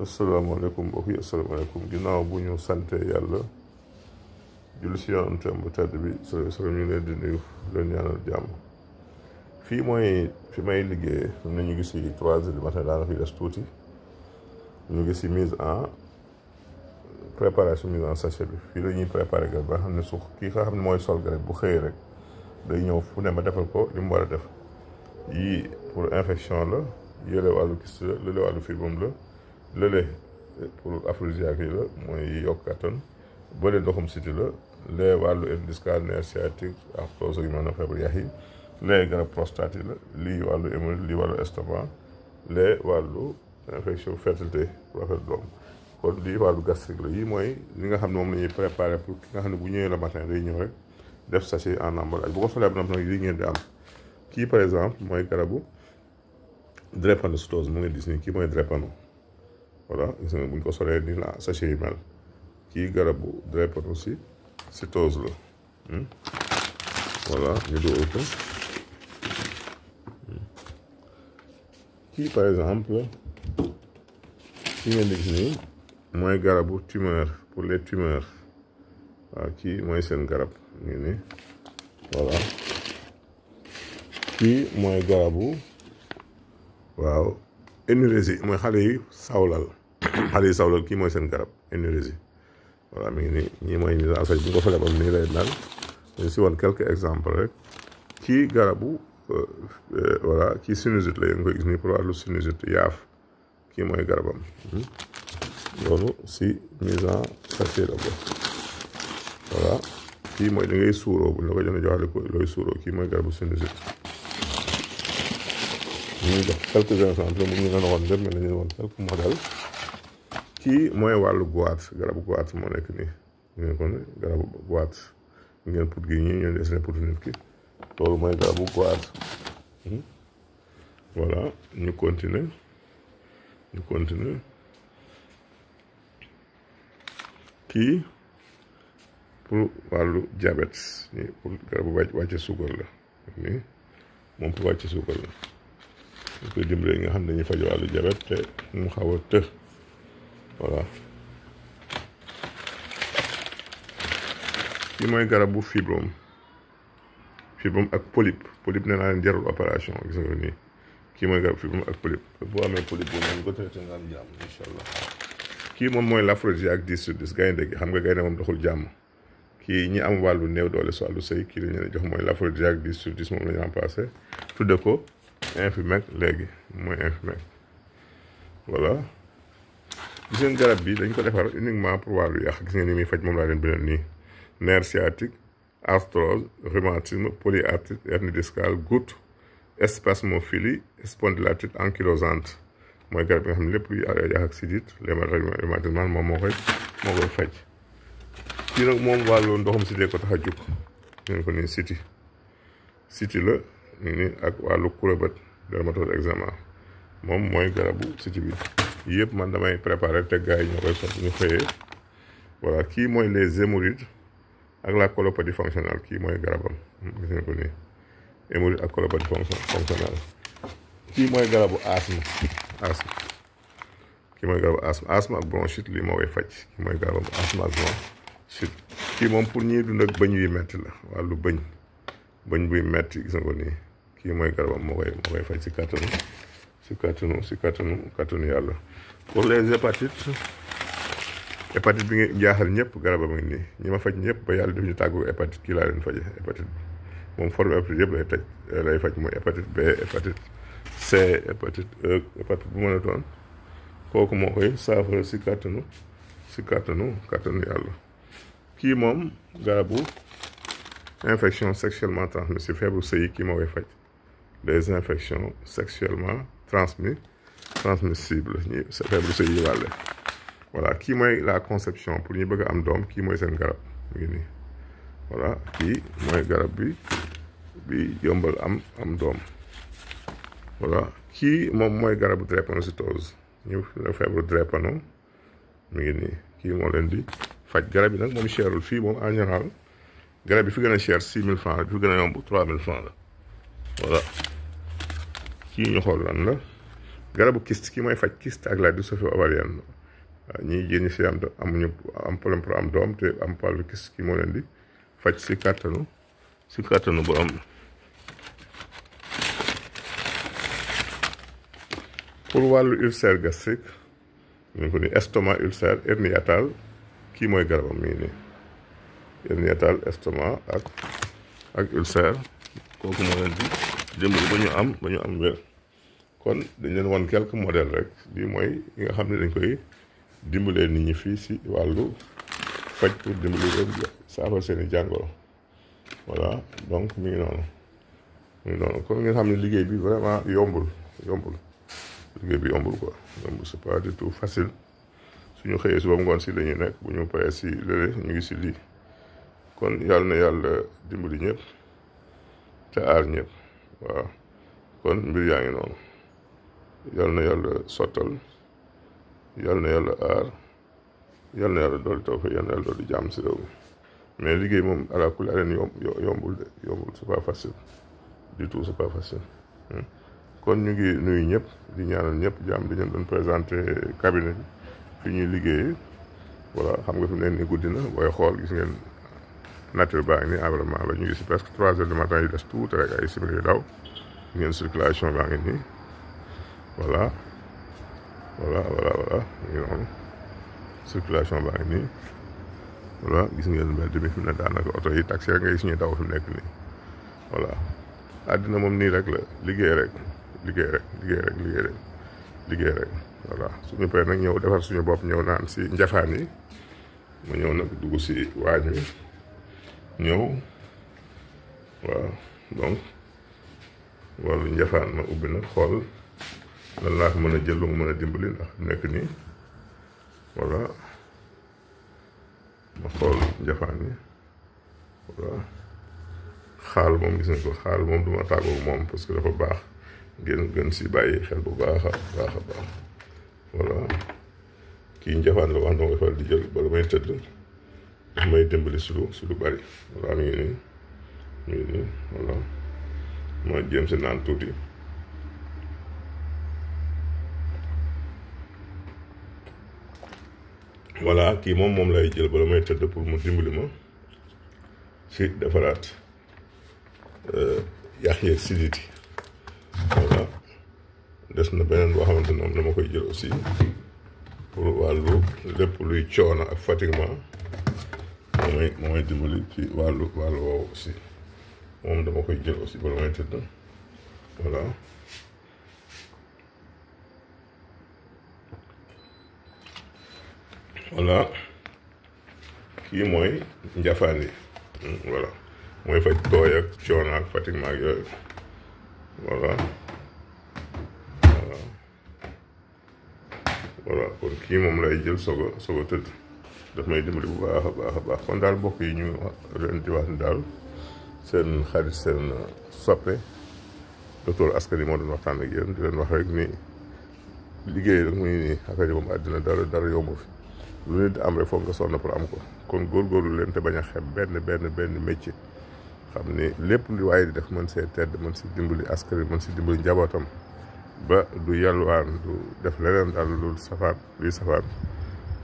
asalaamaaleykum mbokk yi asalaamaaleykum ginnaaw bu ñu sante yàlla julli si yonentam bu tedd bi sala ñu leen di nuyu leen ñaanal jàmm fii mooy fi may liggéey na ñu ngi si 3 heures du matin daana fi des tuuti ñu ngi si mise en préparation mise en sachet bi fii la ñuy préparé garab ba xam ne su kii nga xam ne mooy sol garab bu xëyee rek day ñëw fu ne ma defal ko li mu war a def yii pour infection la yële wàllu kyste la lële wàllu fibrome la lële pour aphrodisiaque yi la mooy yokk kattan bële ndoxum siti la lee wàllu hernie discale nerf sciatique arthrose yu mën a feebar yax yi lee garab prostate yi la lii wàllu hémorroïde lii wàllu estomac lee wàllu infection fertilité pour affaire doom kon lii wàllu gastrique la yii mooy li nga xam ne moom la ñuy préparé pour ki nga xam ne bu ñëwee le matin day ñëw rek def sachet en emballage bu ko solee ba nag lii ngeen di am kii par exemple mooy garabu drépanocytose mu ngeen gis nii kii mooy drépano voilà gis nga bu ñu ko solee nii la sachet yi mel kii garabu drépanocytose la voilà ñu dugal ko kii par exemple kii ngeen di gis nii mooy garabu tumeur pour les tumeurs waaw kii mooy seen garab ngi nii voilà kii mooy garabu waaw énurésie mooy xale yi sawlal kii mooy seen garab énurésie voilà mi ngi nii ñii mooy mise en sachet bu nga ko fa lebal nii lay mel ñu si woon quelques exemples rek kii garabu voilà kii sinusite la yéen koy gis nii pour wàllu sinusite yaaf kii mooy garabam loolu si mise en sachet la ko voilà kii mooy da ngay suuroo bu ñu la ko jënd joxale ko looy suuroo kii mooy garabu sinusite ñu def quelques exemples mu ñu leen waxoon lépp mais dañu woon quelques modèles kii mooy wàllu goitre garabu goitre moo nekk nii ngeen ko ne garabu goitre ngeen put gi ñii ñoo dessiné putu nit ki loolu mooy garabu goitre voilà ñu continuer kii pour wàllu diabète nii pour garabu wàcce suukar la nii moom pour wàcce suukar la ñu koy dimbalee nga xam ne dañuy faj wàllu diabète te mu xaw a të voilà kii mooy garabu fibrome ak polype nee naa leen jarul opération gis nga nii kii mooy garabu fibrome ak polype boo amee polype boobu moom ñu ko traité nga am jàmm incha allah kii moom mooy l'aphrodisiaque 10/10 gaynde gi xam nga gaynde moom doxul jàmm kii ñi am wàllu néew doole si wàllu sëy kii la ñu jox mooy l'aphrodisiaque 10/10 moom la ñu remplacé tudde ko Infimec léegi mooy Infimec voilà gis ngeen garab bi dañ ko defar uniquement pour wàllu yàq gis ngeen ni muy faj moom laa leen bindal nii nerf sciatique arthrose rhumatisme polyarthrite hernie discale goutte spasmophilie spondylarthrite ankylosante mooy garab bi nga xam ne lépp luy yàq ak sidit rhumatisme moom moo koy faj kii nag moom wàllu ndoxum sidee ko tax a jóg ngeen ko nii siti la nii ak wàllu kurébët dermatose eczéma moom mooy garabu siti bi yëpp man damay préparer te gars yi ñoo koy sotti ñu xëyee voilà kii mooy les hémorroïdes ak la colopathie fonctionnelle kii mooy garabam gis ngeen ko nii hémorroïde ak colopathie fonctionnelle kii mooy garabu asthme kii mooy garabu asthme ak bronchite lii moo koy faj kii mooy garabu asthme ak bronchite kii moom pour ñuy dund ak bëñ yu metti la wàllu bëñ buy metti gis nga ko nii kii mooy garabam moo koy faj si kattanu yàlla pour les hépatites bi nga jaaxal ñëpp garabam ngi nii ñi ma faj ñëpp ba yàlla def ñu tàggu hépatite kii laa leen faje hépatite moom forme hépatite yëpp lay faj mooy hépatite B hépatite C hépatite E hépatite bu mën a doon kooku moo koy saafara si kattanu yàlla kii moom garabu infection sexuellement transmissible feebaru sëy kii moo koy faj les infections sexuellement transmissibles ñi feebaru sëy yi wàlle voilà kii mooy la conception pour ñu bëgg a am doom kii mooy seen garab mu ngi nii voilà kii mooy garab bi yombal am doom voilà kii moom mooy garabu drépanocytose ñu feebaru drépano mu ngi nii kii moo leen di faj garab yi nag moom cherul fii moom en général garab bi fi gën a cher 6000 francs bi fi gën a yomb 3000 francs la voilà kii ñu xool lan la garabu kyste kii mooy faj kyste ak la dystrophie ovarienne ñiy jigéen ñi si amuñu am problème pour am doom te am problème kyste kii moo leen di faj si kàttanu borom bi. pour wàllu ulcère gastrique ñu ko ni estomac ulcère hernie hiatale kii mooy garabam mi ngi nii hernie hiatale estomac ak ulcère kooku moo leen di dimbali ba ñu am wér. kon dañ leen wan quelques modèles rek bii mooy yi nga xam ne dañ koy dimbalee nit ñi fii si wàllu faj pour dimbali leen saafara seeni jàngoro voilà donc mi ngi noonu kon ngeen xam ne liggéey bi vraiment yombul liggéey bi yombul quoi yombul c'est pas du tout facile suñu xëyee suba ngoon si la ñu nekk bu ñu paree si léeg ñu ngi si lii kon yàlla na yàlla dimbali ñëpp te aar ñëpp waaw kon mbir yaa ngi noonu yàlla na yàlla sottal yàlla na yàlla aar yàlla na yàlla dooli tawfeex yàlla na yàlla dooli jàmm si réew mi mais liggéey moom ala kulli leen yombul c'est pas facile du tout c'est pas facile kon ñu ngi nuyu ñëpp di ñaanal ñëpp jàmm di leen doon présenté cabinet bi fi ñuy liggéeyee voilà xam nga fi mu ne nii guddi na booy xool gis ngeen nature baa ngi nii environnement ba ñu ngi si presque 3 heures du matin yu des tuuti rek ay simili yu daw ngeen circulation baa ngi nii voilà ñu ngi noonu circulation baa ngi nii voilà gis ngeen mbedd mi fi mu ne daanaka oto yi taxi rek nga gis ñuy daw fi mu nekk nii voilà àddina moom nii rek la liggéey rek voilà suñu paree nag ñëw defar suñu bopp ñëw naan si njafaan yi ma ñëw nag dugg si waañ wi ñëw waaw donc wàllu njafaan ma ubbi nag xool lan laa ko mën a jël lu mu mën a dimbali ndax nekk nii voilà ma xool njafaan yi voilà xaal moom gis nga ko xaal moom duma tàggoo moom parce que dafa baax gën si bàyyi xel bu baax a baax voilà kii njafaan la wax na nga faral di jël bala may tëdd daf may dimbali si lu bari voilà mi ngi nii voilà ma jéem si naan tuuti voilà kii moom lay jël bala may tëdd pour mu dimbali ma si defaraat yàq yeeg siditi voilà des na beneen boo xamante ne moom dama koy jël aussi pour wàllu lépp luy coono ak fatiguement moo may dimbali ci wàllu woowu aussi moom dama koy jël aussi bala may tëdd voilà voilà kii mooy njafaan yi voilà mooy faj tooy ak coono ak fatiguement ak yooyu voilà kon kii moom lay jël soog a tëdd daf may dimbali bu baax a baax kon daal mbokk yi ñu leen di wax ni daal seen xarit seen soppe docteur Askary moo doon waxtaan ak yéen di leen wax rek ni liggéey rek muy nii affaire yi moom àddina dara yombu fi lu nit am rek foog nga sonn pour am ko kon góorgóorlu leen te bañ a xeeb benn métier xam ni lépp lu waaye di def mën see tedd mën si dimbali askan wi mën si dimbali njabootam ba du yalwaan du def leneen daal lu safaan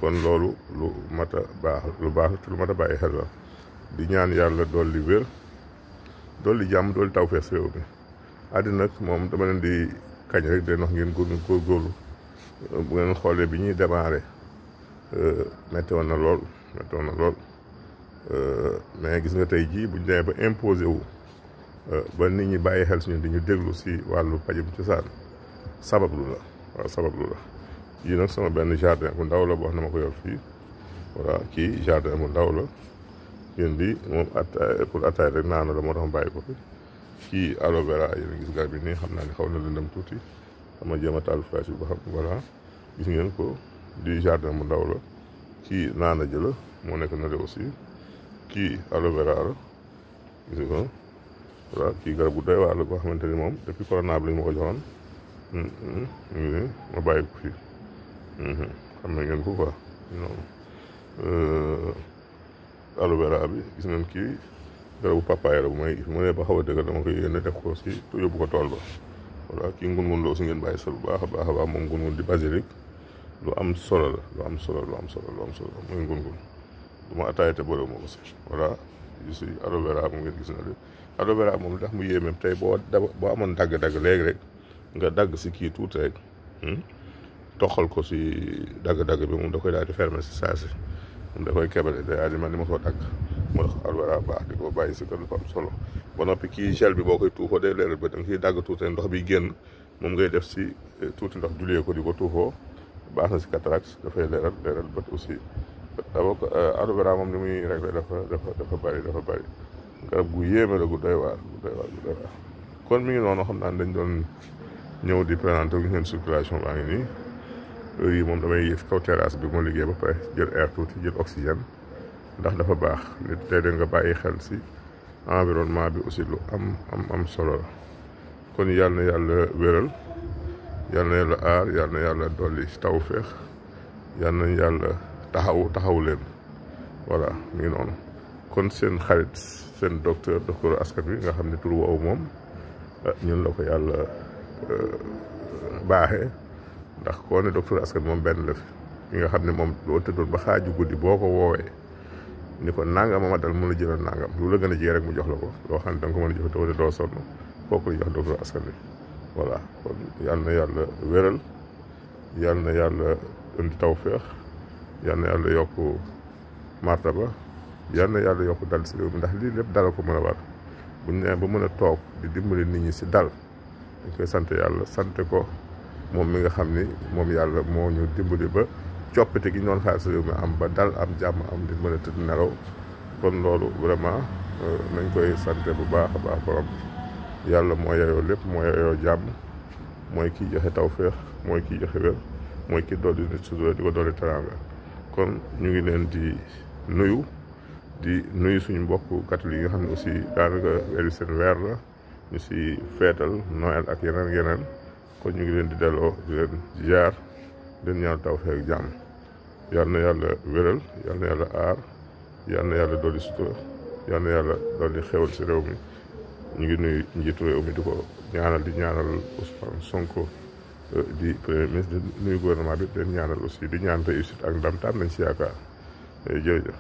kon loolu lu mat a baax lu baax te lu mat a bàyyi xel la di ñaan yàlla dolli wér dolli jàmm dolli tawfeex si réew mi àddina nag moom dama leen di kañ rek den wax ngeen góorgóorlu bu ngeen xoolee bi ñuy démarré metti woon na lool mais gis nga tey jii buñ demee ba imposé wu ba nit ñi bàyyi xel si ñun di ñu déglu si wàllu pajum cosaan sabablu la yii nag sama benn jardin bu ndaw la boo xam ne ma ko yor fii voilà kii jardin bu ndaw la yéen bi moom pour attaay rek naan la moo tax ma bàyyi ko fi kii aloe vera yéen a gis garab bi nii xam naa ne xaw na lëndëm tuuti dama jéem a taal flash bi ba xam voilà gis ngeen ko di jardin bu ndaw la kii naana jëla moo nekk na de aussi kii aloe vera la gis nga ko voilà kii garab bu doy waar la boo xamante ni moom depuis corona bi lañ ma ko joxoon ma bàyyi ko fii xam na ngeen ko quoi non aloe vera bi gis ngeen kii garabu papaaya la bu may gis mu ne ba xaw a dëgg dama koy yéene def ko si yóbbu ko tool ba voilà kii ngun-ngun la aussi ngeen bàyyi xel bu baax a baax moom ngun-ngun di basilic lu am solo la lu am solo mooy ngun-ngun du ma attaaya te boole moo ko si voilà si aloe vera moom ngeen gis na de aloe vera moom li tax mu yéeme tey boo amoon dagg-dagg léegi rek nga dagg si kii tuuti rek toxal ko si dagg-dagg bi moom da koy daal di fermer si saa si moom da koy kebale day di man ni ma koo dagg moo tax aloe vera baax di ko bàyyi si kër dafa am solo ba noppi kii gel bi boo koy tuufoo day leeral ba da nga siy dagg tuuti ndox bi génn moom ngay def si tuuti ndox julee ko di ko tuufoo baax na si cataracte dafay leeral bët aussi d'abord aloe vera moom ni muy réglé dafa bëri garab gu yéeme la gu doy waar kon mi ngi noonu xam naa dañ doon ñëw di présenté gu ngeen circulation baa ngi nii heure yi moom damay yëf kaw terrasse bi moo liggéey ba pare jël air tuuti jël oxygène ndax dafa baax nit tey da nga bàyyi xel si environnement bi aussi lu am solo la kon yàlla na yàlla wéral yàlla na yàlla aar yàlla na yàlla dolli tawfeex yàlla na yàlla taxawu leen voilà mi ngi noonu kon seen xarit seen docteur askan wi nga xam ne tur woowu moom ñun la ko yàlla baaxee ndax koo ne docteur askan moom benn la fi ki nga xam ne moom loo tëddoon ba xaaju guddi boo ko woowee ni ko nangam ma dal mën a jëlal nangam lu la gën a jiyee rek mu jox la ko loo xam ne da nga ko mën a jëf te doo sonn kooku la jox docteur askan wi voilà kon yal na yàlla wéral yal na yàlla indi tawféex yal na yàlla yokk martaba yal na yàlla yokk dal si réew mi ndax lii lépp dala ko mën a war bu ñu nee ba mën a toog di dimbali nit ñi si dal dañ koy sant yàlla sant ko moom mi nga xam ni moom yàlla moo ñu dimbali ba coppite gi ñu doon xaar si réew mi am ba dal am jàmm am di mën a tëdd nelaw kon loolu vraiment nañ koy sante bu baax a baax borom bi yàlla moo yeyoo lépp moo yeyoo jàmm mooy kiy joxe tawféex mooy kiy joxe wér mooy ki dolli nit sutura di ko dolli teraanga kon ñu ngi leen di nuyu suñu mbokk catholique yi nga xam ne aussi daanaka weeru seen weer la ñu si feetal Noël ak yeneen kon ñu ngi leen di delloo di leen ziar leen ñaan tawfeex ak jàmm yal na yàlla wéral yal na yàlla aar yal na yàlla dolli sutura yal na yàlla dolli xewal si réew mi ñu ngi nuyu njiitu réew mi di ko ñaanal di ñaanal Ousmane Sonko di premier ministre di nuyu gouvernement bi leen ñaanal aussi di ñaan réussite ak ndam tam nañ si yaakaar jërëjëf